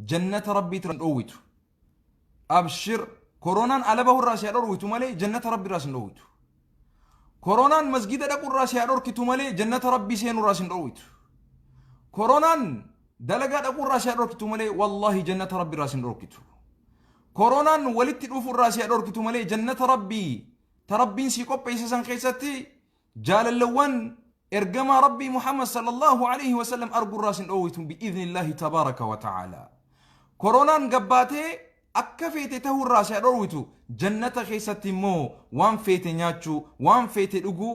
Jannata Rabbiitirraa hin dhoowwitu. Abshir, koronaan ala bahurraa si haa dhorwitu malee jannata Rabbiirraa si hin dhoowwitu. Koronaan masgida dhaqurraa si haa dhorkitu malee jannata Rabbii seenurraa si hin dhoowwitu. Koronaan dalagaa dhaqurraa si haa dhorkitu malee wallaahi jannata Rabbiirraa si hin dhorkitu. Koronaan walitti dhufurraa si haa dhorkitu malee jannata Rabbii ta Rabbiin sii qopheesse san keessatti jaalallawwan ergamaa Rabbii Muhammad sallallahu alaihi wasallam argurraa sin dhoowwitu bi'idhnillaahi tabaaraka wa ta'aalaa. Koronaan gabbaatee akka feete ta'uurraa si dhoowwitu, jannata keessatti immoo waan feete nyaachuu, waan feete dhuguu,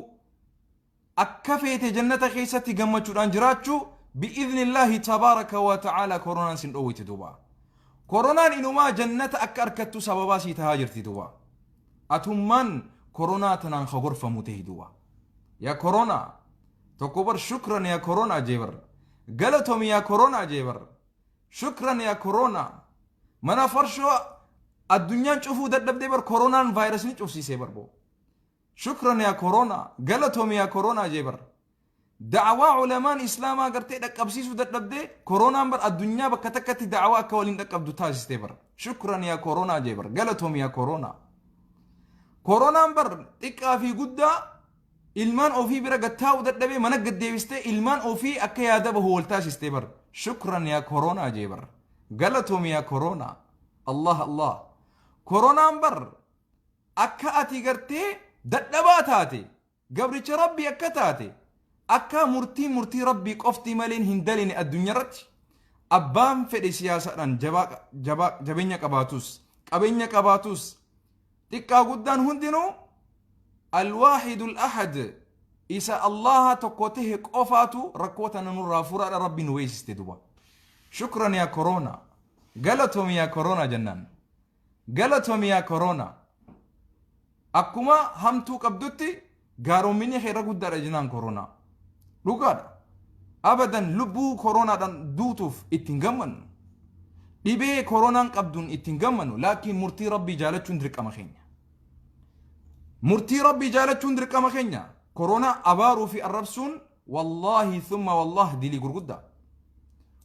akka feete jannata keessatti gammachuudhaan jiraachuu bi'idhnillaahi tabaaraka wa ta'aalaa koronaan sin dhoowwiti duuba. Koronaan inumaa jannata akka arkattu sababaa sii tahaa jirti duuba. Atummaan koronaa tanaan ka gorfamu tahi duuba. Yaa koronaa, tokko bar shukran yaa koronaa jee bar. Galatomi yaa koronaa jee bar. Shukran yaa koronaa. Mana farshoo addunyaan cufuu dadhabdee bar koronaan vaayirasni cufsiisee bar boo. Shukran yaa koronaa, galatomi yaa koronaa jee bar. Da'awaa ulamaan islaamaa gartee dhaqqabsiisuu dadhabdee koronaan bar addunyaa bakka takkatti da'awaa akka waliin dhaqqabdu taasistee bar. Shukran yaa koronaa jee bar. Galatomi yaa koronaa. Koronaan bar xiqqaa fi guddaa ilmaan ofii bira gad taa'uu dadhabee mana gad deebistee ilmaan ofii akka yaada bahu wal taasistee bar. Shukran yaa koronaa jee bar. Galatomi yaa koronaa. Allah Allah. Koronaan bar akka ati gartee dadhabaa taate, gabricha Rabbii akka taate, akka murtiin murtii Rabbii qofti maleen hin daline addunyaarratti, abbaan fedhe siyaasaadhaan jabaa jabaa jabeenya qabaatus, qabeenya qabaatus, xiqqaa guddaan hundinuu alwaahidul ahad isa Allaha tokko tahe qofaatu rakkoo tana nurraa furaadha Rabbi nu beeksiste duba. Shukran yaa koroona, galatoomi yaa koroona jennaan. Galatoomi yaa koroona. Akkuma hamtuu qabdutti gaaromminni kee irra guddaadha jennaan koroonaa. Dhugaadha. Abadan lubbuu koroonaadhaan duutuuf itti hin gammannu. Dhibee koronaan qabduun itti hin gammannu, laakiin murtii Rabbii jaalachuun dirqama keenya. Murtii Rabbii jaalachuun dirqama keenya. Koronaa abaaruu fi arrabsuun wallaahi thumma wallaah dilii gurguddaa.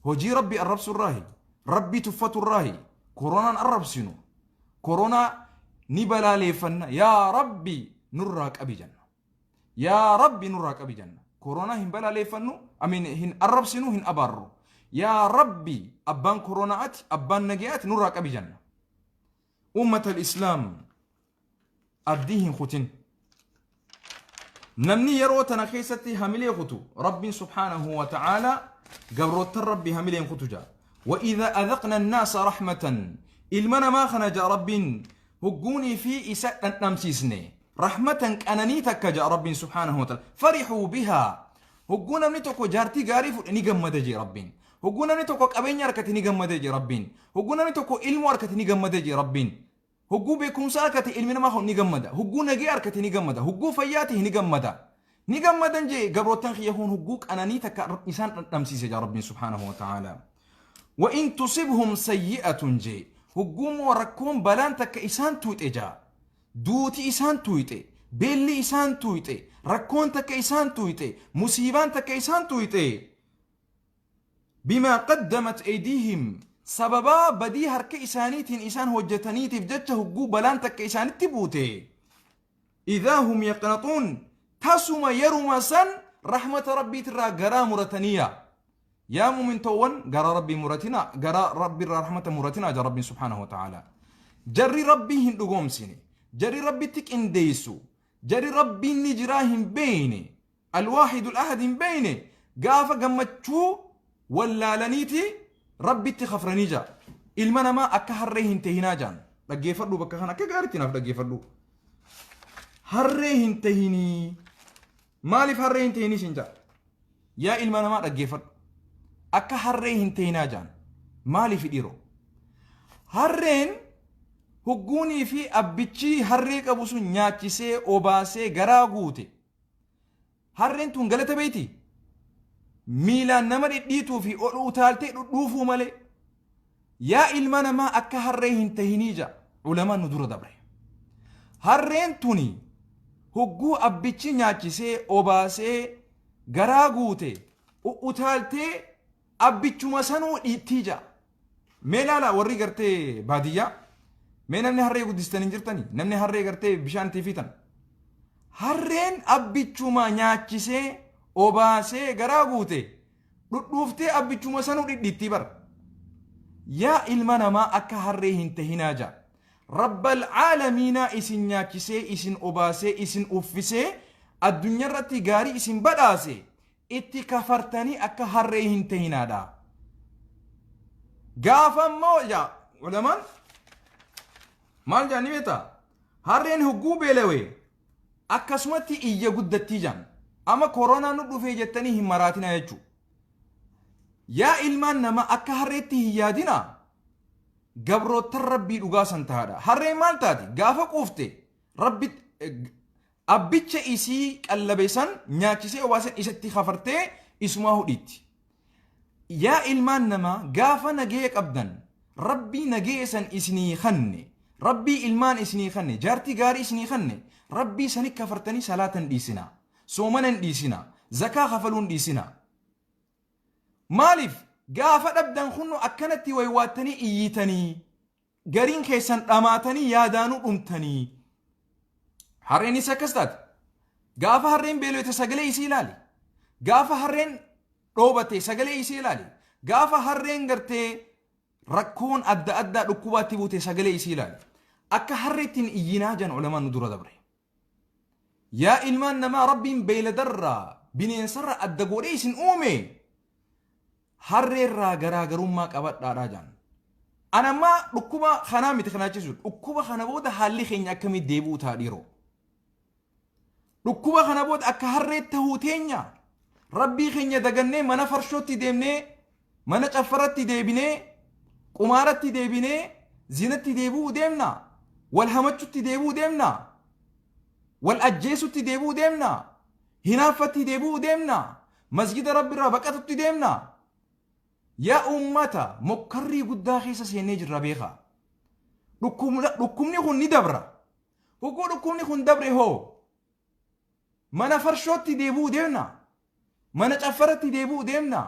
Hojii Rabbii arrabsuurraahi, Rabbii tuffaturraahi, koronaan arrabsinu. Koronaa ni balaaleeffanna, yaa Rabbi nurraa qabi jenna. Yaa Rabbi nurraa qabi jenna. Koronaa hin balaaleeffannu, amiin hin arrabsinu, hin abaarru. Yaa Rabbi abbaan koronaa ati, abbaan nagayaati, nurraa qabi jenna. Ummata Islaam, abdii hin kutin. Namni yeroo tana keessatti hamilee kutu, Rabbiin subhaanahu wa ta'aalaa gabroottan Rabbi hamilee hin kutu jaa. وإذا أذقنا الناس رحمة, ilma namaa kana jaa Rabbiin, hugguunii fi isa dhandhamsiisne rahmatan, qananii takka jaa Rabbiin subhaanahu wa ta'ala, فرحوا بها. Hogguu namni tokko jaartii gaarii fudhe ni gammada jee Rabbiin. Hogguu namni tokko qabeenya harkate ni gammada jee Rabbiin. Hogguu namni tokko ilmoo harkate ni gammada jee Rabbiin. Hogguu beekumsa harkate ilmi namaa kun ni gammada. Hogguu nagee harkate ni gammada. Hogguu fayyaa ta'e ni gammada. Ni gammadan jee gabroottan kiyya kun hogguu qananii takka isaan dhandhamsiise jaa Rabbiin subhaanahu wa ta'ala. وإن تصبهم سيئة jee, hogguu moo rakkoon balaan takka isaan tuuxe jaa, duuti isaan tuuxe, beelli isaan tuuxe, rakkoon takka isaan tuuxe, musiibaan takka isaan tuuxe, بما قدمت أيديهم, sababaa badii harka isaaniitiin isaan hojjetaniitiif jecha hogguu balaan takka isaanitti buute, إذا هم يقنطون, tasuma yeruma san rahmata Rabbiitirraa garaa murataniya. Yaa mumintoowwan, garaa Rabbii muratina, garaa Rabbiirraa rahmata muratina ja Rabbiin subhaanahu wa ta'ala. Jarri Rabbii hin dhugoomsine, jarri Rabbitti qindeessu, jarri Rabbiin ni jiraa hin beeyne, alwaahidul ahad hin beeyne, gaafa gammachuu wallaalaniiti Rabbitti kafranii jaa. Ilma namaa akka harree hin tehinaa jaan. Dhaggeeffadhu bakka kana akka gaariitti naaf dhaggeeffadhu. Harree hin tehinii. Maaliif harree hin tehinii siin jaa? Yaa ilma namaa, dhaggeeffadhu. Akka harree hin tehinaa jaan. Maaliif dhiiroo? Harreen hugguunii fi abbichi harree qabu sun nyaachisee obaasee garaa guute. Harreen tun galata beeyti? Miilaan nama dhidhiituu fi ol utaaltee dhudhuufuu malee. Yaa ilma namaa, akka harree hin tahinii ja ulamaan nu dura dabre. Harreen tuni hogguu abbichi nyaachisee obaasee garaa guute utaaltee abbichuma sanuu dhiittii ja. Mee laala warri gartee baadiyyaa mee namni harree guddistan hin jirtani namni harree gartee bishaan itti fiitan. Harreen abbichuma nyaachisee obaasee garaa guute dhudhuuftee abbichuma sanuu dhidhiittii bara. Yaa ilma namaa akka harree hin tahinaa jaa. Rabbal caalamiinaa isin nyaachisee isin obaasee isin uffisee addunyaarratti gaarii isin badhaase itti kafartanii akka harree hin tahinaadha. Gaafa immoo yaa ulamaan maal jaan ni beektaa? Harreen hogguu beelawe akkasumatti iyya guddattii jaan. Amma koronaan nu dhufee jettanii hin maraatinaa jechuudha. Yaa ilmaan namaa akka harreetti hin yaadinaa. Gabroottan rabbii dhugaa san tahaadha. Harreen maal taati? Gaafa quufte rabbi abbicha isii qallabe san nyaachisee obaasan isatti kafartee isumaa hudhiitti. Yaa ilmaan namaa gaafa nagaya qabdan rabbii nagaya san isinii kanne rabbii ilmaan isinii kanne jaartii gaarii isinii kanne rabbii sani kafartanii salaata hin dhiisinaa soomana hin dhiisinaa zakaa kafaluu hin dhiisinaa. Maaliif gaafa dhabdan kunnu akkanatti waywaattanii iyyitanii gariin keessan dhamaatanii yaadaanuu dhumtanii. Harreenis akkas taate. Gaafa harreen beeloyte sagalee isii ilaali. Gaafa harreen dhoobate sagalee isii ilaali. Gaafa harreen gartee rakkoon adda addaa dhukkubaatti buute sagalee isii ilaali. Akka harreettiin iyyinaa jan ulamaan nu dura dabre. Yaa ilmaan namaa rabbiin beeyladarraa bineensarra adda godhee isin uume harreerraa garaagarummaa qabadhaadhaa jaan. Ana ammaa dhukkuba kanaa miti kana jechuun dhukkuba kana booda haalli keenya akkamii deebi'uu ta'a dhiiroo. Dhukkuba kana booda akka harree tahuu teenya rabbii keenya dagannee mana farshootti deemnee mana caffaratti deebinee qumaaratti deebinee zinatti deebi'uu deemna wal hamachutti deebi'uu deemna wal ajjeesutti deebi'uu deemna hinaaffatti deebi'uu deemna masgida rabbiirraa baqatutti deemna. Yaa uummata mokkarrii guddaa keessa seennee jirra beekaa. Dhukkubni kun ni dabra. Hogguu dhukkubni kun dabre hoo mana farshootti deebi'uu deemna. Mana caffaratti deebi'uu deemna.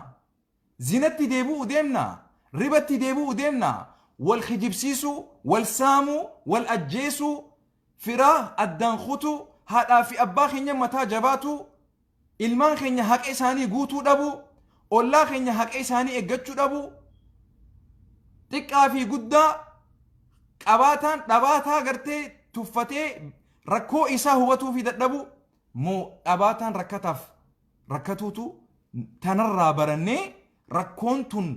Zinatti deebi'uu deemna. Ribatti deebi'uu deemna. Wal kijibsiisuu, wal saamuu, wal ajjeesuu, firaa addaan kutuu, haadhaa fi abbaa keenya mataa jabaatuu, ilmaan keenya haqa isaanii guutuu dhabuu, ollaa keenya haqa isaanii eeggachuu dhabuu, xiqqaa fi guddaa qabaataan dhabaataa gartee tuffatee rakkoo isaa hubatuu fi dadhabuu moo dhabaataan rakkataaf rakkatuutu tanarraa barannee rakkoon tun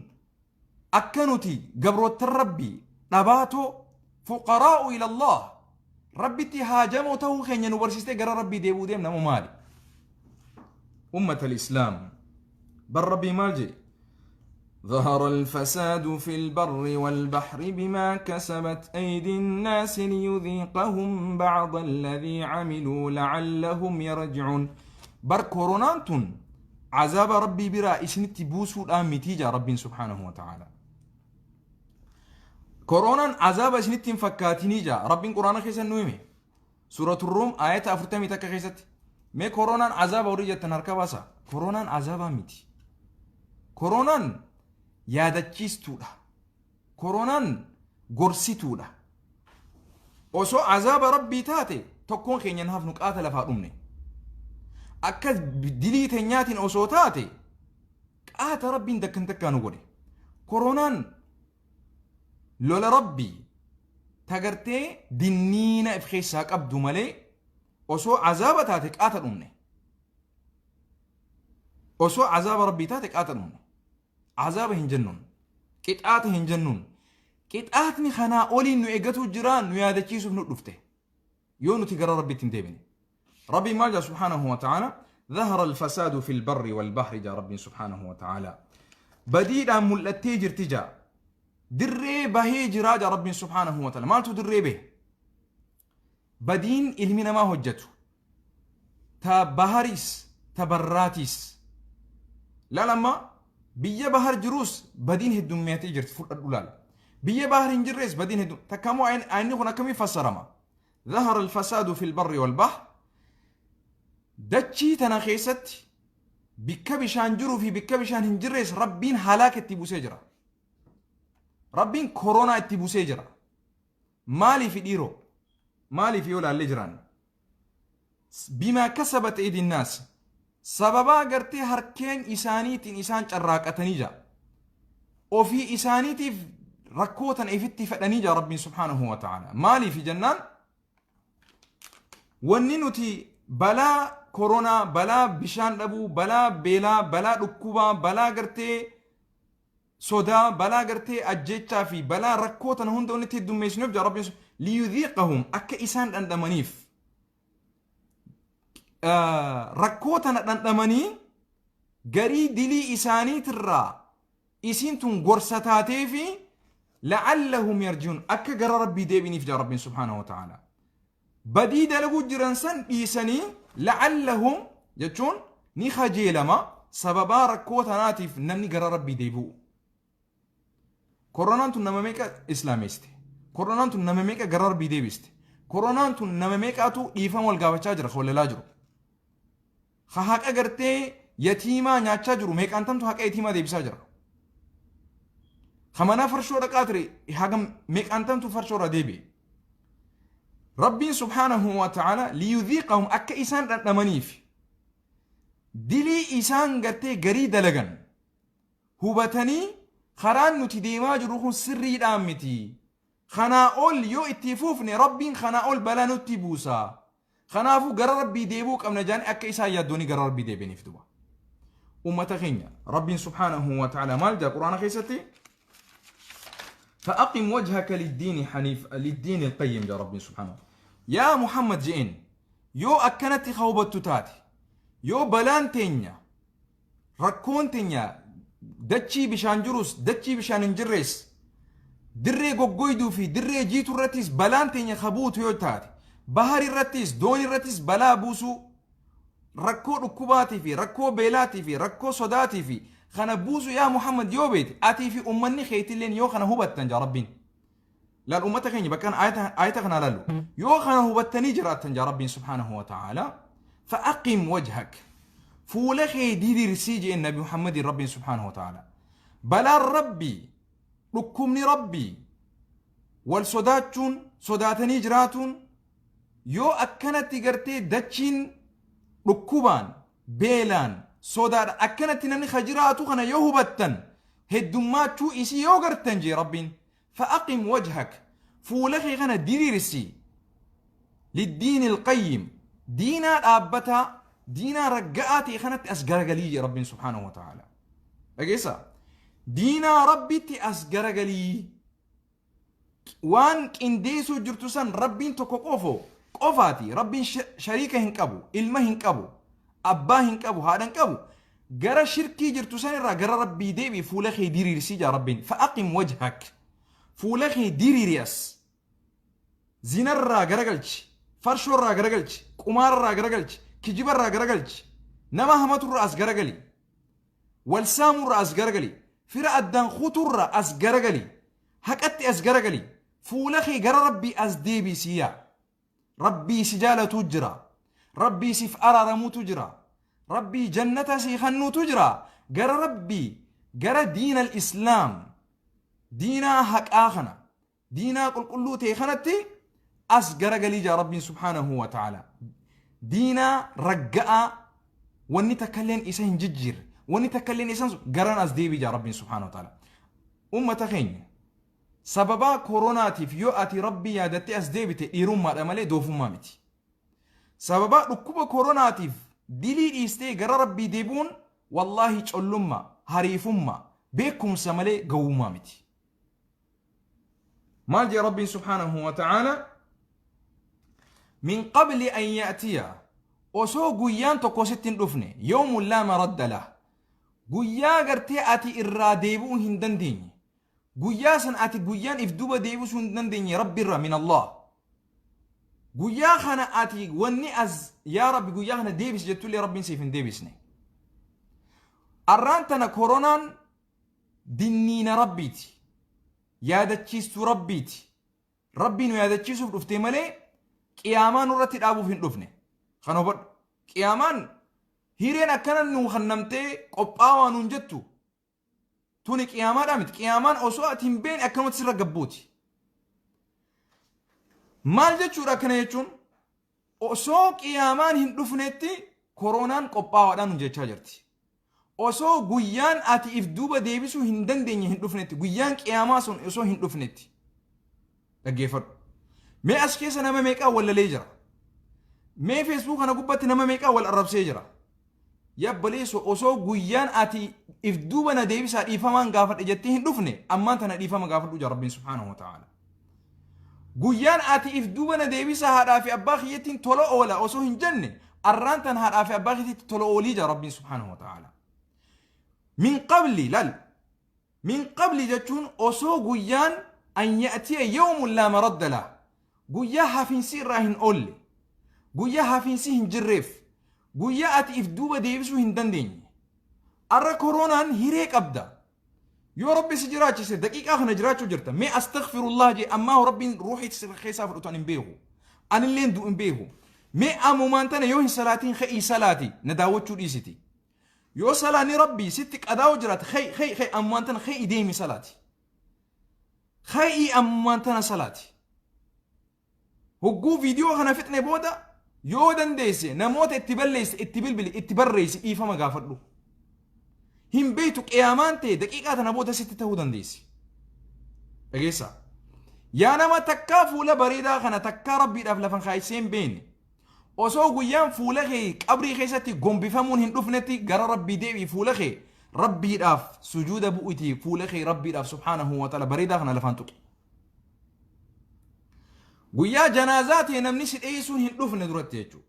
akka nuti gabroottan rabbii dhabaatoo fuqaraa'u ila Allah rabbitti haajamoo ta'uu keenya nu barsiistee gara rabbii deebi'uu deemna moo maali? Ummata al-Islaam bar rabbii maal jedhe? ظهر الفساد في البر والبحر بما كسبت أيدي الناس ليذيقهم بعض الذي عملوا لعلهم يرجعون بر كورونان تون عذاب ربي برا إسنتي بوسو الآن ربي سبحانه وتعالى Koronaan azaaba isinitti hin fakkaatinii jaa. Rabbiin Quraana keessa nu hime. Suuratul Ruum ayata 41 keessatti. Mee koronaan azaaba warri jettan harka baasa. Koronaan azaabaa miti. Koronaan yaadachiistuudha. Koronaan gorsituudha. Osoo azaaba rabbii taate tokkoon keenya hin hafnu qaata lafaa dhumne. Akka dilii teenyaatiin osoo taate qaata rabbiin dakkan takkaa nu godhe. Koronaan lola rabbii tagartee dinniina if keessaa qabdu malee osoo azaaba taate qaata dhumne. Osoo azaaba rabbii taate qaata dhumne. Azaaba hin jennuun. Qixaata hin jennuun. Qixaatni kanaa oliin nu eeggatu jira nu yaadachiisuuf nu dhufte. Yoo nuti gara rabbiitti hin deebine. Rabbiin maal jaa subhaanahu wa ta'ala? ظهر الفساد في البر والبحر jaa Rabbiin subhaanahu wa ta'ala. Badiidhaan mul'attee jirti jaa. Dirree bahee jiraa jaa Rabbiin subhaanahu wa ta'ala. Maaltu dirree bahe? Badiin ilmi namaa hojjetu. Ta baharis ta barraatiis. Laal amma biyya bahar jiruus badiin heddummeetee jirti fudhadhu laal. Biyya bahar hin jirres badiin heddum. Takka immoo ayinni kun akkamiin fassarama? ظهر الفساد في البر والبحر dachii tana keessatti bikka bishaan jiruu fi bikka bishaan hin jirres rabbiin halaaka itti buusee jira. Rabbiin koronaa itti buusee jira. Maaliif dhiiroo? Maaliif yoo laallee jiraan? Bimaa kasabat eydinnaas, sababaa gartee harkeen isaaniitiin isaan carraaqatanii jira. Ofii isaaniitiif rakkoo tana ifitti fedhanii jira Rabbiin subhaanahu wa ta'ala. Maaliif jennaan, wanni nuti balaa koronaa, balaa bishaan dhabuu, balaa beelaa, balaa dhukkubaa, balaa gartee sodaa, balaa gartee ajjechaa fi balaa rakkoo tana hunda wanni itti heddummeessinuuf jira Rabbiin, liyudhiiqahum, akka isaan dhandhamaniif, rakkoo tana dhandhamanii garii dilii isaaniitirraa isiin tun gorsa taatee fi la'allahum yarji'uun, akka gara Rabbii deebiiniif jira Rabbiin subhaanahu wa ta'ala. Badii dalaguu jiran san dhiisanii, la'allahum jechuun ni kajeelama, sababaa rakkoo tanaatiif namni gara Rabbii deebi'u. Koronaan tun nama meeqa islaameessite? Koronaan tun nama meeqa gara Rabbii deebiste? Koronaan tun nama meeqaatu dhiifama wal gaafachaa jira, wallalaa jiru? Ha haqa gartee yatiimaa nyaachaa jiru meeqaan tamtu haqa yatiimaa deebisaa jira? Ha mana farshoo dhaqaa ture hagam meeqaan tamtu farshoo irraa deebi'e? Rabbiin subhaanahu wa ta'ala liyudhiiqahum, akka isaan dhandhamaniif, dilii isaan gartee garii dalagan hubatanii karaan nuti deemaa jirru kun sirriidhaan miti. Kanaa ol yoo itti fufne Rabbiin kanaa ol balaa nutti buusa. Kanaafuu gara Rabbii deebi'uu qabna jedhanii akka isaan yaaddoonii gara Rabbii deebi'aniif duba. Uummata keenya, Rabbiin subhaanahu wa ta'ala maal jedha Quraana keessatti? فأقم وجهك للدين حنيف للدين القيم جاء ربي سبحانه. يا محمد جئين، yoo akkanatti hubattu taate, yoo balaan teenya, rakkoon teenya dachii bishaan jirus, dachii bishaan hin jirres, dirree goggoyduu fi dirree jiitu irrattis balaan teenya kabuutu yoo taate, bahar irrattis, doon irrattis balaa buusuu, rakkoo dhukkubaatii fi rakkoo beelaatii fi rakkoo sodaatii fi kana buusu yaa Muhammad yoo beete, atii fi ummanni keetilleen yoo kana hubattan jaa Rabbiin. Laal ummata keenya, bakka ayata kana laallu, yoo kana hubattanii jiraattan jaa Rabbiin subhaanahu wa ta'ala, fa'aqim wajhak, fuula kee diriirsii jeen Nabi Muhammadin Rabbiin subhaanahu wa ta'ala. Balaan Rabbii, dhukkubni Rabbii, wal sodaachuun, sodaatanii jiraatuun, yoo akkanatti gartee dachiin dhukkubaan, beelaan, sodaadhaan akkanatti namni ka jiraatu kana yoo hubattan, heddummaachuu isii yoo gartan jee Rabbiin, fa'aqim wajhak, fuula kee kana diriirsi, liddiini alqayyim, diinaa dhaabbataa, diinaa ragga'aa ta'e kanatti as garagalii jee Rabbiin subhaanahu wa ta'ala. Dhageessaa, diinaa Rabbitti as garagalii. Waan qindeessuu jirtu san Rabbiin tokko qofo qofaati. Rabbiin shariika hin qabu, ilma hin qabu, abbaa hin qabu, haadha hin qabu. Gara shirkii jirtu san irraa gara Rabbii deebi, fuula kee diriirsii jaa Rabbiin. Fa'aqim wajhak, fuula kee diriiri, as zinarraa garagalchi, farshoorraa garagalchi, qumaarraa garagalchi, kijibarraa garagalchi, nama hamaturraa as garagali, wal saamurraa as garagali, fira addaan kuturraa as garagali, haqatti as garagali, fuula kee gara Rabbii as deebisii. Yaa Rabbii si jaalatu jira, Rabbii siif araaramuutu jira, Rabbii jannata sii kennuutu jira. Gara Rabbii, gara diina islaam, diinaa haqaa kana, diinaa qulqulluu ta'e kanatti as garagalii jaa Rabbiin subhaanahu wa ta'ala. Diinaa ragga'aa wanni takkalleen isa hin jijjiirre, wanni takkalleen isan garan as deebii jaa Rabbiin subhaanahu wa ta'ala. Ummata keenya, sababaa koronaatiif yoo ati Rabbii yaadattee as deebite dhiirummaadha malee doofummaa miti. Sababaa dhukkuba koronaatiif dilii dhiistee gara Rabbii deebi'uun wallaahi collummaa, hariifummaa, beekumsa malee gowwummaa miti. Maal jee Rabbiin subhaanahu wa ta'ala? Min qabli an ya'tiya, osoo guyyaan tokko sitti hin dhufne, yawmun laa maradda lah, guyyaa gartee ati irraa deebi'uu hin dandeenye, guyyaa san ati guyyaan if duba deebisuu hin dandeenye Rabbi irraa, min Allah, guyyaa kana ati wanni as yaa Rabbi guyyaa kana deebisi jettullee Rabbiin siif hin deebisne. Arraan tana koronaan dinniina Rabbiiti, yaadachiistuu Rabbiiti. Rabbii nu yaadachiisuuf dhuftee malee qiyaamaa nurratti dhaabuuf hin dhufne. Kan hubadhu, qiyaamaan hireen akkana nu kennamtee qophaawaa nuun jettu. Tuni qiyaamaadhaa miti. Qiyaamaan osoo ati hin beekne akkanumatti sirra gabbuuti. Maal jechuudha akkana jechuun? Osoo qiyaamaan hin dhufnetti koronaan qophaawaadhaan nu jechaa jirti. Osoo guyyaan ati if duuba deebisuu hin dandeenye hin dhufnetti, guyyaan qiyaamaa sun osoo hin dhufnetti. Dhaggeeffadhu. Mee as keessa nama meeqaa wallalee jira? Mee Facebook kana gubbatti nama meeqaa wal arrabsee jira? Yabbaleesso osoo guyyaan ati if duuba na deebisaa dhiifamaan gaafadhe jettee hin dhufne ammaan tana dhiifama gaafadhu jaa Rabbiin subhaanahu wa ta'ala. Guyyaan ati if duuba na deebisaa haadhaa fi abbaa kiyyattiin tola oola osoo hin jenne arraan tan haadhaa fi abbaa kiyyatti tola oolii jaa Rabbiin subhaanahu wa ta'ala. Min qabli lal min qabli jechuun osoo guyyaan an ya'tiya yawmun laa maradda lah guyyaa hafiinsi irraa hin oolle guyyaa hafiinsi hin jirreef guyyaa ati if duuba deebisuu hin dandeenye. Arra koronaan hiree qabda. Yoo Rabbi si jiraachise daqiiqaa kana jiraachuu jirta. Mee astaghfirullah jee ammaa Rabbiin ruuhii si keessaa fudhatu ani hin beeku. Anilleen du'u hin beeku. Mee ammumaan tana yoo hin salaatiin ka'ii salaati na daawwachuu dhiisiti. Yoo salaanni Rabbii sitti qadaa'u jiraate kha'i kha'i kha'i ammumaan tana kha'i deemi salaati. Kha'i ammumaan tana salaati. Hogguu viidiyoo kana fixne booda yoo dandeesse namoota itti balleesse itti bilbili itti barreessi dhiifama gaafadhu. Hin beektu qiyaamaan ta'e daqiiqaa tana booda sitti ta'uu dandeessi. Dhageessaa. Yaa nama takkaa fuula bareedaa kana takkaa rabbiidhaaf lafan kaayisee hin beekne. Osoo guyyaan fuula kee qabrii keessatti gombifamuun hin dhufnetti gara rabbii deebi'i fuula kee rabbiidhaaf sujuuda bu'uti fuula kee rabbiidhaaf subhaanahu wa ta'ala bareedaa kana lafaan tuqi. Guyyaa janaazaa ta'e namni si dheessuun hin dhufne duratti jechuudha.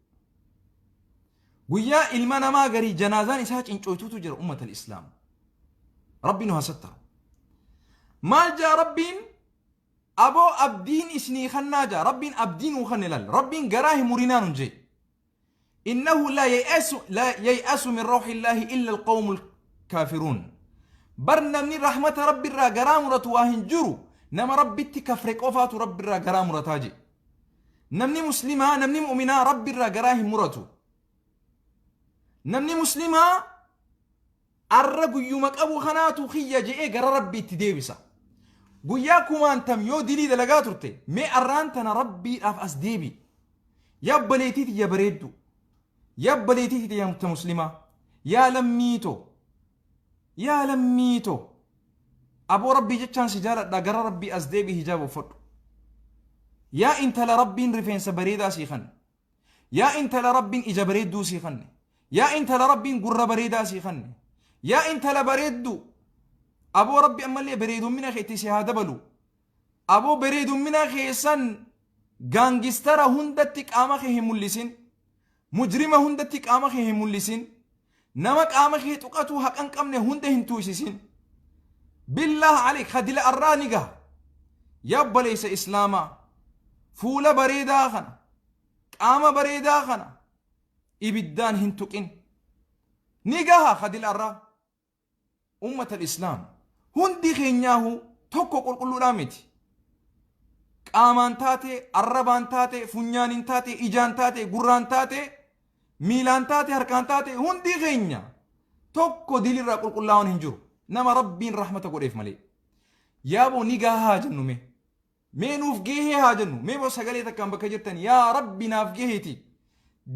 Guyyaa ilma namaa garii janaazaan isaa cincooytuutu jira ummata islaam. Rabbi nu haa sattaru. Maal jaa rabbiin aboo abdiin isinii kannaa jaa rabbiin abdii nuu kanne lal rabbiin garaa hin murinaa nun jee. Innahu laa yay'asu laa yay'asu min rawhillaahi illa alqawmul kaafiruun. Bar namni rahmata Rabbi irraa garaa muratu waa hin jiru nama Rabbitti kafre qofaatu Rabbi irraa garaa murataa je. Namni muslimaa namni mu'minaa Rabbi irraa garaa hin muratu. Namni muslimaa arra guyyuma qabu kanaatu kiyya je'ee gara Rabbiitti deebisa. Guyyaa kumaantam yoo dilii dalagaa turte mee arraan tana Rabbiidhaaf as deebi. Yaa obboleettii tiyya bareeddu. Yaa obboleettii tiyya ta muslimaa. Yaa lammii too. Yaa lammii too. Aboo Rabbii jechaan si jaaladha gara Rabbii as deebi hijaaba uffadhu. Yaa intala Rabbiin rifeensa bareedaa sii kanne. Yaa intala Rabbiin ija bareedduu sii kanne. Yaa intala Rabbiin gurra bareedaa sii kanne. Yaa intala bareedduu. Aboo Rabbi ammallee bareedummina kee itti si haa dabalu. Aboo bareedummina keessan gaangistara hundatti qaama kee hin mul'isin. Mujrima hundatti qaama kee hin mul'isin. Nama qaama kee tuqatuu haqa hin qabne hunda hin tuuysisin. Billaah aleek hadila arraa ni gaha. Yaa obboleessa Islaamaa fuula bareedaa kana qaama bareedaa kana ibiddaan hin tuqin. Ni gaha hadila arraa. Ummata Islaam hundi keenyaahu tokko qulqulluudhaa miti. Qaamaan taate, arrabaan taate, funyaaniin taate, ijaan taate, gurraan taate, miilaan taate, harkaan taate hundi keenya tokko dilirraa qulqullaa'uun hin jiru. Nama Rabbiin rahmata godheef malee. Yaaboo ni gahaa haa jennu mee. Mee nuuf geehee haa jennu. Mee boo sagalee takkaan bakka jirtan yaa Rabbi naaf geheeti.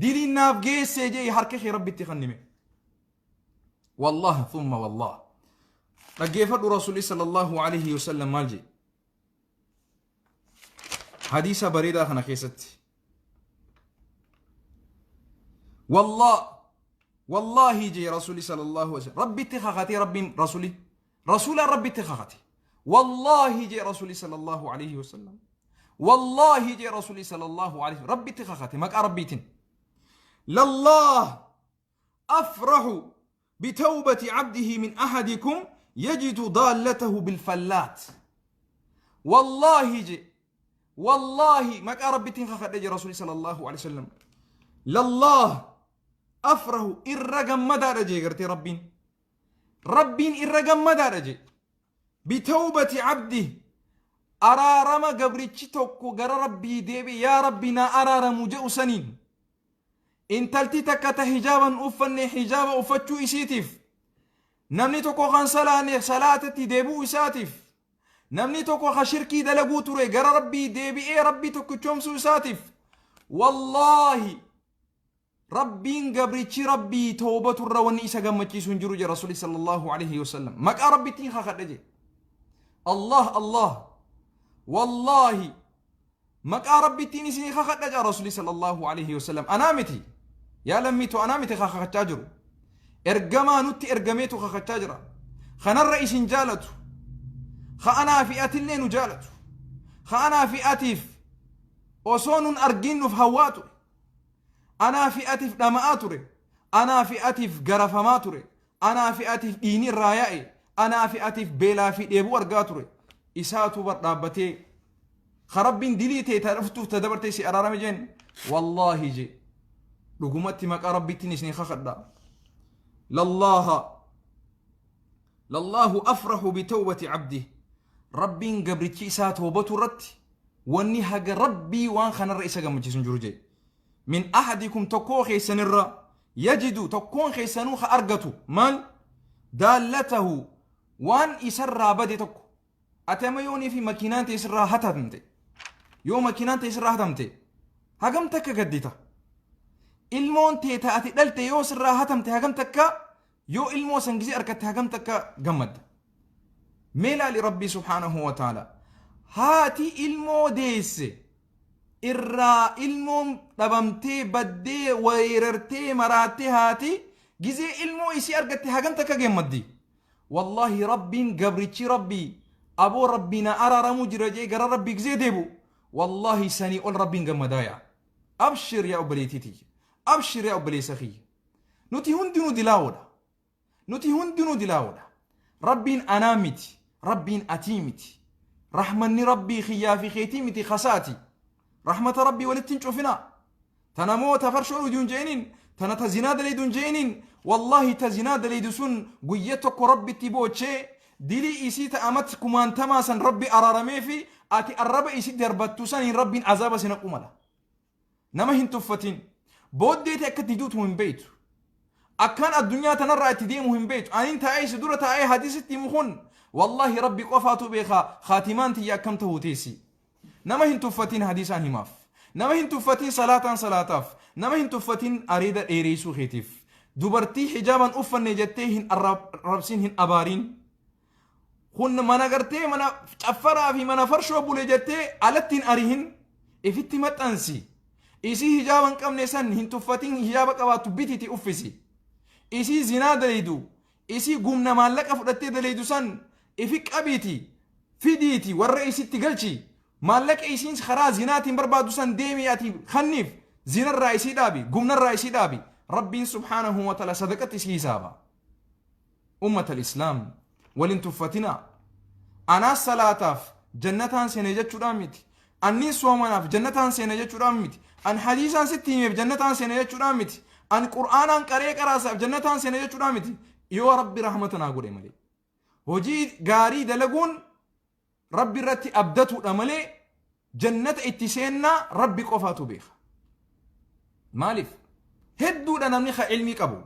Diliin naaf geessee jee harka kee Rabbitti kannime. Wallahi thumma wallah. Dhaggeeffadhu Rasuulli sallallahu alaihi wasallam maal jee. Hadiisa bareedaa kana keessatti. Wallah wallahi jee Rasuulli sallallahu alaihi wasallam Rabbitti kakatee Rabbiin Rasuuli Rasuulaan Rabbitti kakate. Wallahi jee Rasuulli sallallahu alaihi wasallam. Wallahi jee Rasuulli sallallahu alaihi Rabbitti kakate maqaa Rabbiitiin. Lallah afrahu bitawbati abdihi min ahadikum yajidu daallatahu bilfallaat. Wallahi jee wallahi maqaa Rabbitiin kakadhe jee Rasuulli sallallahu alaihi wasallam. Lallah afrahu irra gammadaadha jee gartee Rabbiin. Rabbiin irra gammadaadha jee. Bitawbati abdi araarama gabrichi tokko gara Rabbii deebi'e yaa Rabbi naa araaramu jedhu saniin. Intalti takka ta hijaaban uffanne hijaaba uffachuu isiitiif. Namni tokko kan salaanne salaatatti deebi'uu isaatiif, namni tokko ka shirkii dalaguu ture gara Rabbii deebi'ee Rabbii tokkichoomsuu isaatiif, wallaahi Rabbiin gabrichi Rabbii toobaturra wanni isa gammachiisu hin jiru jedhe Rasuulli sallallahu alaihi wasallam. Maqaa Rabbittiin kakadhe jedhe. Allah Allah, wallaahi maqaa Rabbittiin isinii kakadha jedha Rasuulli sallallahu alaihi wasallam. Anaa miti, yaa lammiitu, anaa miti kakachaa jiru. Ergamaa nutti ergameetu kakachaa jira. Kanarra isin jaalatu. Ka anaa fi atillee nu jaalatu. Ka anaa fi atiif osoo nun argin nuuf hawwaa ture. Anaa fi atiif dhama'aa ture. Anaa fi atiif garafamaa ture. Anaa fi atiif dhiigni irraa yaa'e. Anaa fi atiif beelaa fi dheebuu argaa ture. Isaatu bar dhaabbatee ka Rabbiin dilii ta'e ta dhuftuuf ta dabartee si araarame jeen. Wallaahi je, dhugumatti maqaa Rabbiittiin isin kakadha. Lallaaha lallaahu afrahu bitawbati abdi, Rabbiin gabrichi isaa toobatu irratti wanni haga Rabbii waan kanarra isa gammachiisu hin jiru jee. Min ahadikum, tokkoo keessanirra, yajidu, tokkoon keessanuu ka argatu maal, daallatahu, waan isarraa bade tokko. Ati amma yoonii fi makiinaan ta'e sirraa hatamte, yoo makiinaan ta'e sirraa hatamte, hagam takka gaddita? Ilmoon tee ta ati dhalte yoo sirraa hatamte, hagam takka, yoo ilmoo san gisee argatte, hagam takka gammadda? Mee laali, Rabbii subhaanahu wa ta'ala haati ilmoo deesse irraa ilmoon dhabamtee, baddee, weerartee, maraattee, haati gizee ilmoo isii argatte hagam takka gammaddi? Wallaahi Rabbiin gabrichi Rabbii aboo Rabbii na araaramuu jira jee gara Rabbii gizee deebu, wallaahi sanii ol Rabbiin gammadaaya. Abshir yaa obboleettii tiyya, abshir yaa obboleessa kiyya, nuti hundinuu dilaawoodha, nuti hundinuu dilaawoodha. Rabbiin anaa miti, Rabbiin atii miti, rahmanni Rabbii kiyyaa fi keetii miti kasaati. Rahmata Rabbii walitti hin cufinaa. Ta namoota farshoo dhugdu hin je'iniin, tana ta zinaa dalaydu hin je'iniin. Wallaahi ta zinaa dalaydu sun guyya tokko Rabbitti boochee dilii isii ta amat kumaantamaa san Rabbi araaramee fi ati arraba isii darbattu saniin Rabbiin azaaba si naquu mala. Nama hin tuffatin. Booddee ta'e akka itti duutu hin beektu. Akkaan addunyaa tanarraa itti deemu hin beektu. Anin taa'ee si dura taa'ee hadiisitti himu kun, wallaahi Rabbi qofaatu beeka khaatimaan tiyya akkam ta'uu teessi. Nama hin tuffatin hadiisaan himaaf. Nama hin tuffatin salaataan salaataaf. Nama hin tuffatin areeda dheereessuu keetiif. Dubartii hijaaban uffanne jettee hin arrabsin, hin abaariin. Kun mana gartee mana caffaraa fi mana farshoo bule jettee alatti hin arihin, ifitti maxxansi. Isii hijaaba hin qabne san hin tuffatin, hijaaba qabaattu bititi uffisi. Isii zinaa dalaydu, isii gumna maallaqa fudhattee dalaydu san ifi qabiiti fidiiti warra isitti galchi. Maallaqa isiin karaa zinaatiin barbaadu san deemii ati kanniif, zinarraa isii dhaabi, gumnarraa isii dhaabi. Rabbiin subhaanahu wa ta'ala sadaqatti isii hisaaba. Ummata islaam, walin tuffatinaa. Anaas salaataaf jannataan seene jechuudhaan miti, annin soomanaaf jannataan seene jechuudhaan miti, an hadiisaan sitti himeef jannataan seene jechuudhaan miti, an qur'aanaan qaree qaraasaaf jannataan seene jechuudhaan miti, yoo Rabbi rahmata naa godhe malee. Hojii gaarii dalaguun Rabbi irratti abdatuudha malee jannata itti seennaa Rabbi qofaatu beeka. Maaliif? Hedduudha namni ka ilmii qabu.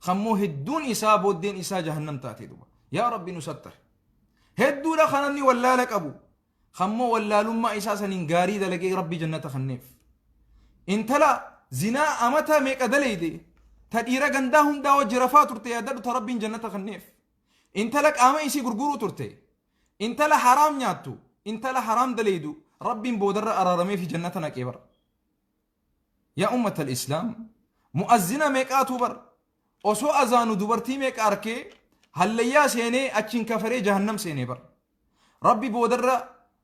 Kammoo hedduun isaa booddeen isaa jahannam taatee duba. Yaa Rabbi nu sattare. Hedduudha ka namni wallaala qabu. Kammoo wallaalummaa isaa saniin gaarii dalagee Rabbi jannata kanneef. Intala zinaa amata meeqa dalayde, ta dhiira gandaa hundaa wajji rafaa turte yaadadhu, ta Rabbiin jannata kanneef. Intala qaama isii gurguruu turte, intala haraam nyaattu, intala haraam dalaydu, Rabbiin boodarra araaramee fi jannata naqee bara. Yaa ummata islaam, mu'azzina meeqaatu bar osoo azaanu dubartii meeqa arkee hallayyaa seenee achiin kafaree jahannam seenee bar. Rabbi boodarra,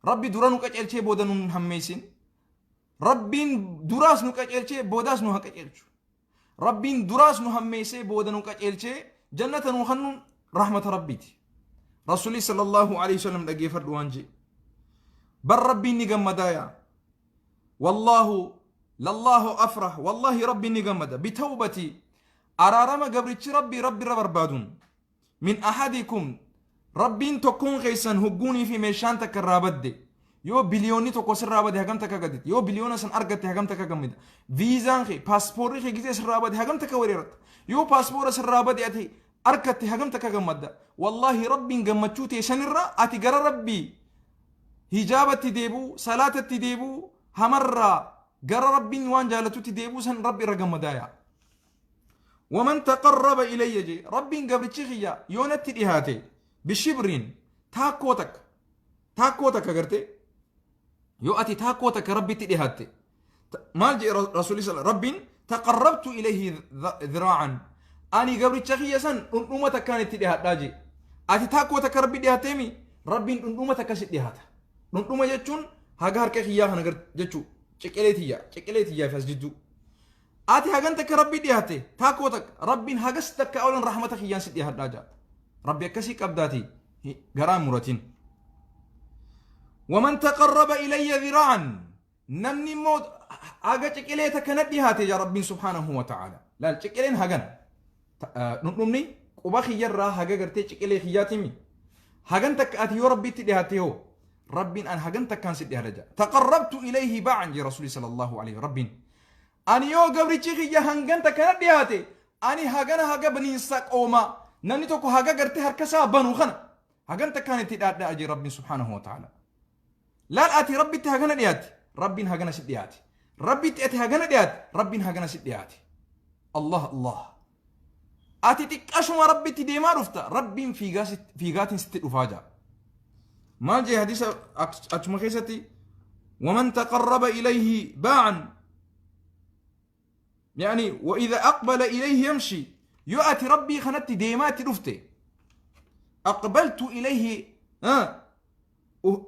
Rabbi dura nu qaceelchee booda nun hammeessin. Rabbiin duraas nu qaceelchee boodaas nu haa qaceelchu. Rabbiin duraas nu hammeessee booda nu qaceelchee jannata nu kennuun rahmata Rabbiiti. Rasuulli sallallahu alaihi wasallam dhageeffadhu waan jee. Bar Rabbiin ni gammadaa yaa. Wallaahu lallaahu afrah, wallaahi Rabbiin ni gammada bitawbati, araarama gabrichi Rabbii Rabbi irra barbaaduun, min ahadikum, Rabbiin tokkoon keessan hogguunii fi meeshaan takka irraa badde. Yoo biliyoonni tokko sirraa bade hagam takka gaddite? Yoo biliyoona san argatte hagam takka gammida? Viizaan kee, paaspoorri kee gizee sirraa bade hagam takka weerarta? Yoo paaspoora sirraa bade ati Arkatte hagam takka gammadda? Wallaahi, Rabbiin gammachuu tee sanirra ati gara Rabbii hijaabatti deebi'uu, salaatatti deebi'uu, hamarraa gara Rabbiin waan jaalatutti deebi'uu san Rabbi irra gammadaaya. ومن تقرب إلي jee Rabbiin, gabrichi kiyya yoo natti dhihaate بشبر, taakkoo takka, taakkoo takka gartee, yoo ati taakkoo takka Rabbitti dhihaatte, maal jee Rasuulli? Rabbiin تقربت إليه ذراعا, ani gabricha kiyya san dhundhuma takkaan itti dhihaadhaa jee. Ati taakkoo takka Rabbi dhihaateemi, Rabbiin dhundhuma takka si dhihaata. Dhundhuma jechuun haga harka kiyyaa kana jechuu, ciqilee tiyya, ciqilee tiyyaa fi as jidduu. Ati hagan takka Rabbi dhihaatte, taakkoo takka, Rabbiin hagas takka oolan rahmata kiyyaan si dhihaadhaa jaa. Rabbi akkasii qabdaati garaa hin muratin. ومن تقرب إلي ذراعا, namni immoo haga ciqilee takka na dhihaate jaa Rabbiin سبحانه وتعالى. Laal, ciqileen hagan dhundhumni quba kiyyarraa haga gartee ciqilee kiyyaatimi. Hagan takka ati yoo Rabbitti dhihaatte hoo, Rabbiin an hagan takkaan si dhihaata jaa. تقربت إليه باعا jee Rasuuli صلى الله عليه. Rabbiin ani yoo gabrichi kiyya hangan takka na dhihaate, ani hagana, haga baniinsa qooma namni tokko haga gartee harka isaa banu kana, hagan takkaan itti dhihaadhaa jee Rabbiin سبحانه وتعالى. Laal, ati Rabbitti hagana dhiyaatte, Rabbiin hagana si dhiyaate. Rabbitti ati hagana dhiyaatte, Rabbiin hagana si dhiyaate. Allah Allah! Ati xiqqashuma Rabbitti deemaa dhufta, Rabbiin fiigaatiin sitti dhufaa jaa. Maal jee hadiisa achuma keessatti? ومن تقرب إليه باعا يعني وإذا أقبل إليه يمشي, yoo ati Rabbii kanatti deemaatti dhufte, أقبلت إليه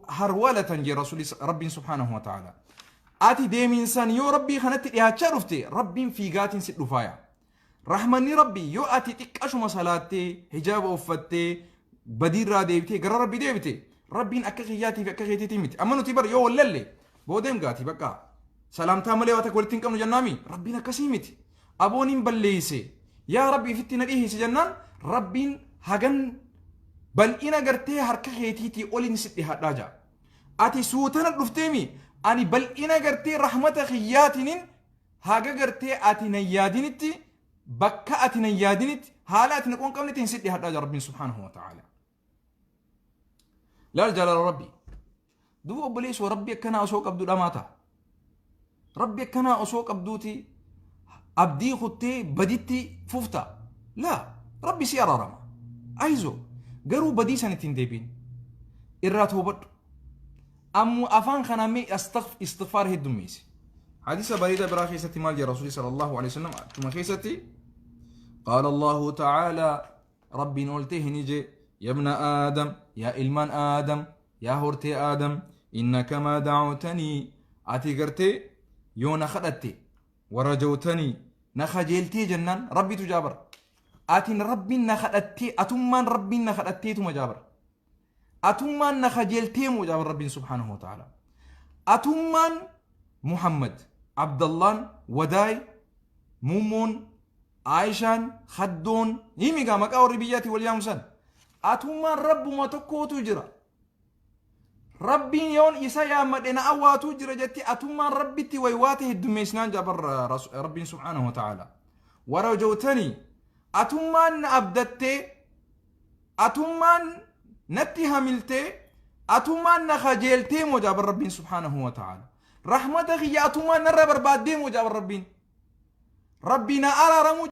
هرولة jee Rasuuli. Rabbiin سبحانه وتعالى ati deemiinsan yoo Rabbii kanatti dhiyaachaa dhufte, Rabbiin fiigaatiin si dhufaaya. Rahmanni Rabbii, yoo ati xiqqashuma salaattee, hijaaba uffattee, badiirraa deebitee gara Rabbii deebite, Rabbiin akka kiyyaatii fi akka keetiitii miti. Amma nuti bar yoo wallalle boodeem gaati bakka salaamtaa malee waa takka walitti hin qabnu jennaami. Rabbiin akkasii miti. Aboon hin balleeyse, yaa Rabbi ifitti na dhiheesse jennaan, Rabbiin hagan bal'ina gartee harka keetiitii oliin si dhihaadhaa jaa. Ati suutana dhufteemi, ani bal'ina gartee rahmata kiyyaatinin haga gartee ati nan yaadinitti, bakka ati nan yaadinitti, haala ati na qabnetti hin si dhihaadhaa jaa Rabbiin سبحانه وتعالى. Laal jaalala Rabbii. Duuba obboleessoo, Rabbi akkanaa osoo qabdu dhamaata. Rabbi akkanaa osoo qabduuti abdii kuttee baditti fufta? Laa, Rabbi si araarama. Ayzo, garuu badii san ittiin deebiin irraa toobadhu. Ammoo afaan kanaa mee istighfaar heddummeessi. Hadiisa bareedaa biraa keessatti maal jedha Rasuulli صلى الله عليه وسلم achuma keessatti? قال الله تعالى, Rabbiin oltee hin ije, يا ابن آدم, yaa ilmaan Aadam, yaa hortee Aadam, إنك ما دعوتني, ati gartee yoo na kadhatte, ورجوتني, na kajeeltee jennaan, Rabbitu jaabar. Atin Rabbiin na kadhattee, atummaan Rabbiin na kadhatteetuma jaabar. Atummaan na kajeeltee moo jaabar Rabbiin سبحانه وتعالى. Atummaan Muhammad, Abdallaan, Wadaay, Mummoon, Aayishaan, Haddoon, himigaa maqaa warri biyyaatti wal yaamsan. Atummaan Rabbuma tokkootu jira. Rabbiin yoon isa yaammadhe na awwaatu jira jetti, atummaan Rabbitti waywaate heddummeessinaan jaabar Rabbiin سبحانه وتعالى. ورجوتني, atummaan na abdattee, atummaan natti hamiltee, atummaan na kajeeltee moo jaabar Rabbiin سبحانه وتعالى. Rahmata kiyya atummaan narra barbaaddee moo jaabar Rabbiin. Rabbii na araaramuu.